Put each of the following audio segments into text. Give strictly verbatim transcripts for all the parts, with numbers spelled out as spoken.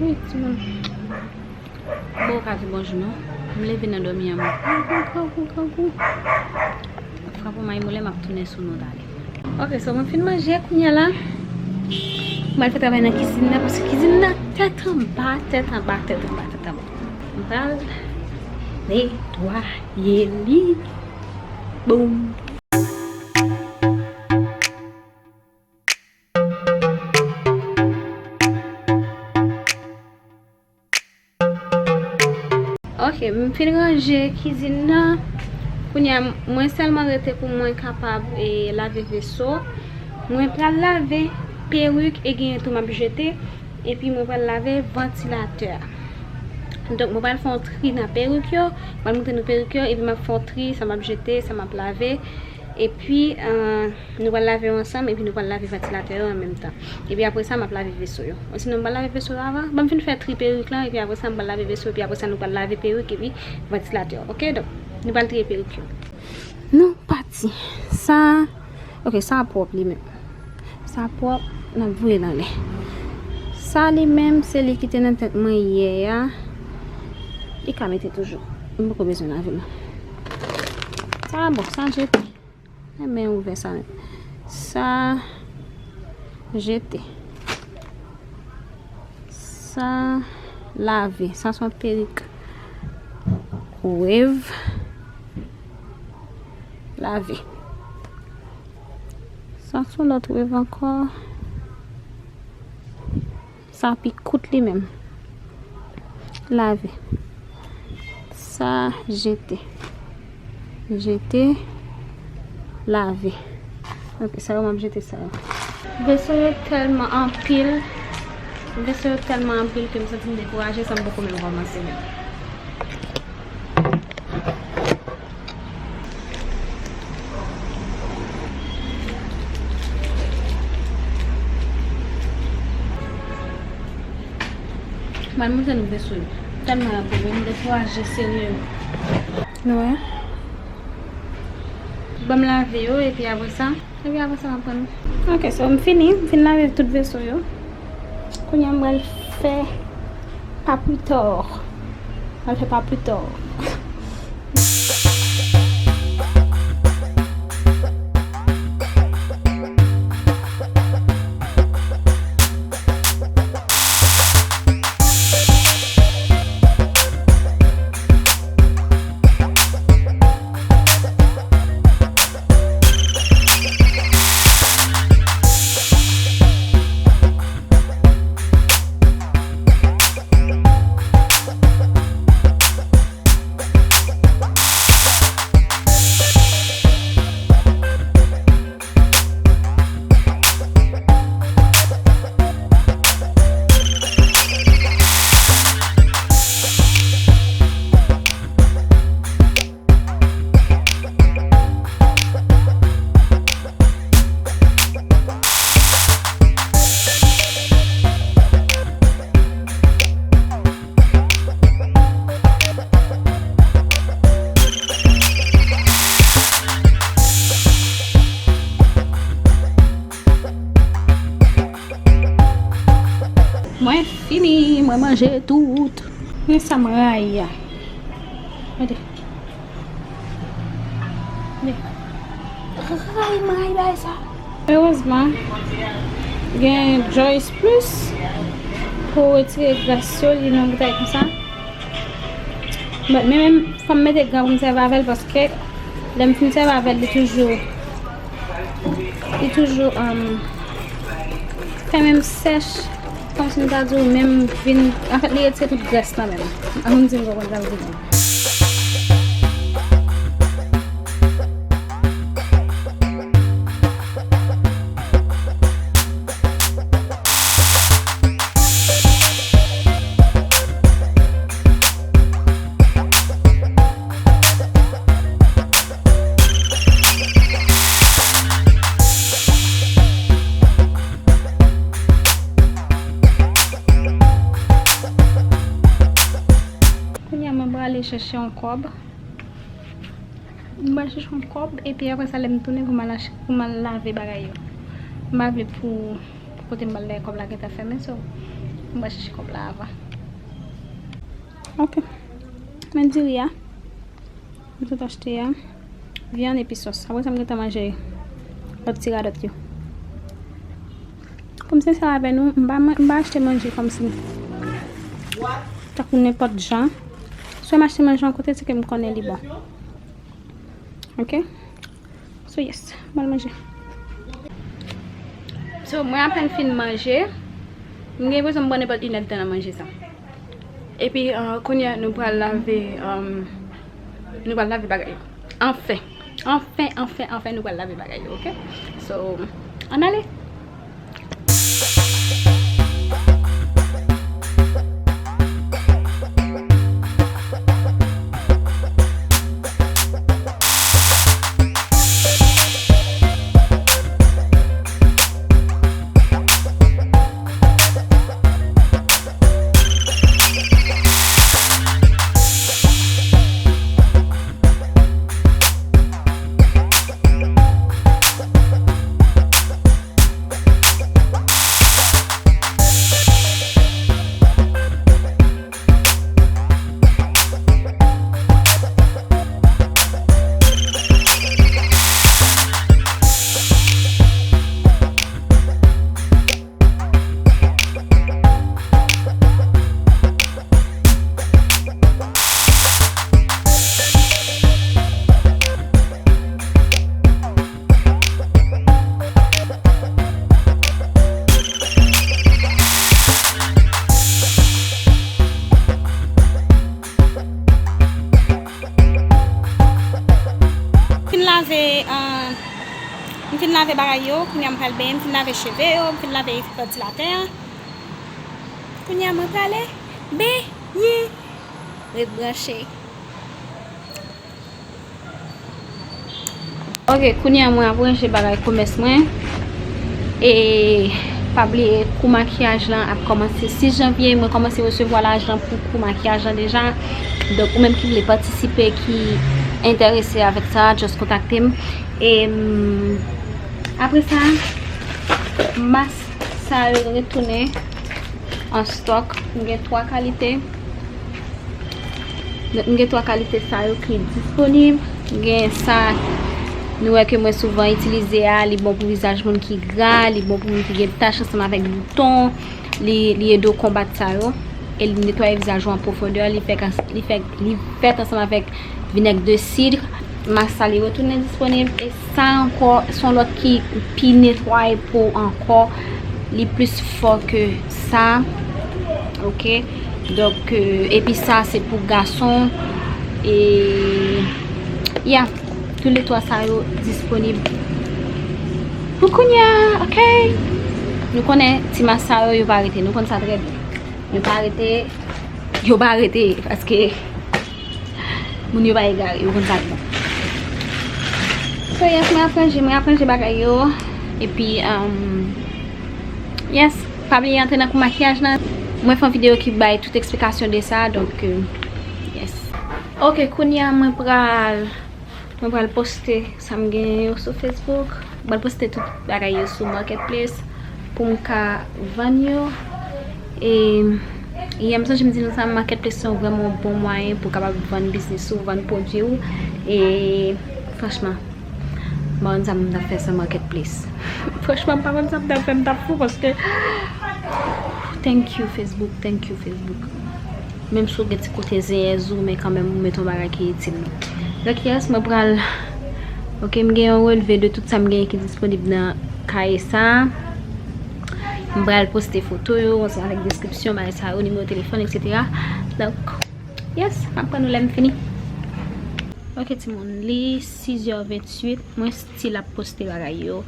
Wi, timoun. Bon, ou ka di bonjou, non? M leve nan dòmi an, mwen. Grangou, grangou, grangou. Frape m ak molè, m ap tounen sou nou talè. Ok, so mwen fin manje, kounye a la. Mwen al fè travay nan kizin nan, paske kizin nan tèt anba, tèt anba, tèt anba, tèt anba. M pral netwaye li. Boum. Ok, m fin ranje kizin nan. Kounye a, mwen sèlman rete pou mwen kapab, e, lave veso. Mwen pral lave perik e genyen tou m ap jete. Epi mwen pral lave vantilatè a. Donk, mwen pral fè yon tri nan perik yo. Mwen pral montre nou perik yo, epi m ap fè yon tri, sa m ap jete, sa m ap lave. Epi, eh, nou pral lave yo ansanm, epi nou pral lave vantilatè yo an menm tan. Epi apre sa, m ap lave veso yo. Osinon, m pral lave veso yo avan. Ban m fin fè tri perik lan, epi apre sa, m pral lave veso, epi apre sa, nou pral lave perik, epi vantilatè yo. Ok, donk, nou pral triye perik yo. Nou pati. Sa, ok, sa pwòp li menm. Sa pwòp, n ap voye l anlè. Sa li menm, se li ki te nan tèt mwen yè a. Li ka mete toujou. M poko bezwen lave l. Sa bon, sa jete. Renmen ouvè sa menm. Sa jete. Sa lave. Sa se yon perik wave. Lave. Sa se yon lòt wave ankò. Sa pi kout li menm. Lave. Sa jete. Jete. Lave. Ok, sa yo m ap jete sa yo. Veso yo tèlman anpil. Veso yo tèlman anpil ke m santi m dekouraje san m poko menm kòmanse menm. Mwen montre nou veso yo. Tèlman anpil, men m dekouraje serye. Nou wè? Ban m lave yo, epi apre sa, epi apre sa, m ap pran. Ok, so m fini, m fin lave tout veso yo. Kounye a, m pral fè papitò. M pral fè papitò. Mwen fini, mwen manje tout. Men sa m rayi a. Gade. Gade. Rayi, m rayi bagay sa. Erezman, gen Joyce Plus pou retire grès yo, li nan boutèy konsa. But, men menm, fò m mete gan pou m sèvi avè l, paske lè m fin sèvi avè l, li toujou, li toujou, um, fè menm sèch, kòmsi m ta di w menm vin, anfèt, li retire tout grès nan menm. An nou di m konprann sa m di. Kounye a, mwen prale chèche yon kòb. Mwen prale chèche yon kòb, epi apre sa, lè m tounen pou m al achte, pou m al lave bagay yo. M pa vle pou, pou kote m pral lage kòb la gentan fèmen, so. M pral chèche kòb la avan. Ok. Men diri a. M sot achte a. Vyann epi sòs. Apre sa, m gentan manje lòt ti radòt yo. Pou m sensè avè nou, m pa, m pa achte manje kòmsi. Tankou nenpòt jan. Swa m achte manje yon kote, se ke m konnen li bon. Ok? So yes, m al manje. So, mwen apèn fin manje. M gen enpresyon m pran nenpòt inèdtan nan manje sa. Epi, uh, kounye a, nou pral lave, um, nou pral lave bagay yo. Anfen, anfen, anfen, anfen, nou pral lave bagay yo, ok? So, ann ale! Fin lave, uh, m fin lave bagay yo, kounye a m pral benyen, m fin lave cheve yo, m fin lave vantilatè a. Kounye a mwen prale benyen. Ret branche. Ok, kounye a mwen ap ranje bagay komès mwen. E pa bliye kou makiyaj lan ap kòmanse sis janvye. Mwen kòmanse resevwa lajan pou kou makiyaj lan deja. Donk, ou menm ki vle patisipe, ki enterese avèk sa, just kontakte m. E, mm, apre sa, mas sa yo retounen an stòk. M gen twa kalite. Donk, m gen twa kalite sa yo ki disponib. M gen sa nou wè ke mwen souvan itilize a, li bon pou vizaj moun ki gra, li bon pou moun ki gen tach ansanm avèk bouton, li, li ede w konbat sa yo. E li netwaye vizaj ou an pwofondè, li fèk, li fèk, li fèt ansanm avèk vinèg de sid. Mas sa li retounen disponib. E sa ankò, se yon lòt ki pi netwaye po ankò. Li plis fò ke sa. Ok. Donk, euh, epi sa, se pou gason. E, ya, toulètwa sa yo disponib pou kounye a, ok? Nou konnen ti mas sa yo, yo pa rete. Nou konn sa trè byen. Yo pa rete. Yo pa rete, paske moun yo pa egare, yo konn sa k bon. So, yes, mwen ap ranje, mwen ap ranje bagay yo. Epi, um, yes, pa bliye antre nan kou makiyaj lan. Mwen fè yon videyo ki bay tout eksplikasyon de sa, donk, euh, yes. Ok, kounye a mwen pral, mwen pral poste sa m genyen yo sou Facebook. Mwen pral poste tout bagay yo sou Marketplace pou m ka vann yo. E, yè m sonje m di nou sa, Marketplace se yon vrèman bon mwayen pou w kapab vann biznis ou, vann pwodui w. E, franchman, m pa konn sa m t ap fè san Marketplace. Franchman, m pa konn sa m t ap fè, m t ap fou paske, thank you, Facebook, thank you, Facebook. Menm si w gen ti kote zenyèz ou, men kanmenm ou mete yon bagay ki itil nou. Donk, yes, mwen pral, ok, m gen yon relve de tout sa m genyen ki disponib nan kaye sa. M pral poste foto yo, ansanm avèk deskripsyon, bagay sa yo, nimewo telefòn, etsetera. Donk, yes, m ap pran nou lè m fini. Ok, timoun, li sizè ventuit, mwen still ap poste bagay yo.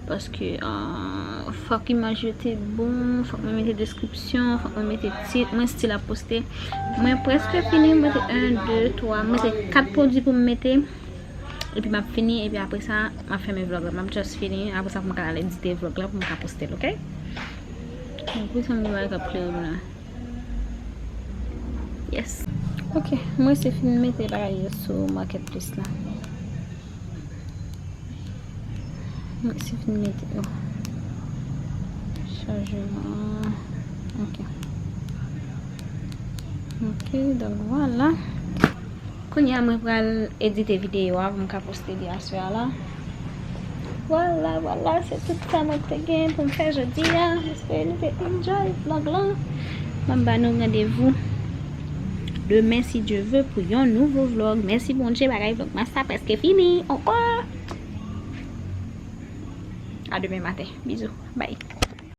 Paske, ah, fòk imaj yo te bon, fòk mwen mete deskripsyon, fòk mwen mete tit, mwen still ap poste. Mwen prèske fini, mwen mete en, de, twa, mwen mete kat pwodui pou m mete. Epi m ap fini, epi apre sa, m ap fèmen vlòg la. M ap just fini, apre sa pou m ka al edite vlòg la, pou m ka poste l, ok? Donk, wi, sa m gen bagay k ap klere m la. Yes. Ok, mwen se fin mete bagay yo sou Marketplace la. Mwen se fin mete yo. Chajeman. Ok. Ok, donk vwala. Kounye a mwen pral edite videyo a pou m ka poste li aswè a la. Vwala, vwala, se tout sa mwen te gen pou m fè jodi a. Espere nou te enjoy vlog lan. Mwen ba nou randevou demen, si Dye ve, pou yon nouvo vlog. Mèsi Bondye, bagay vlogmas sa prèske fini. Ankò. A demen maten. Bizou. Bye.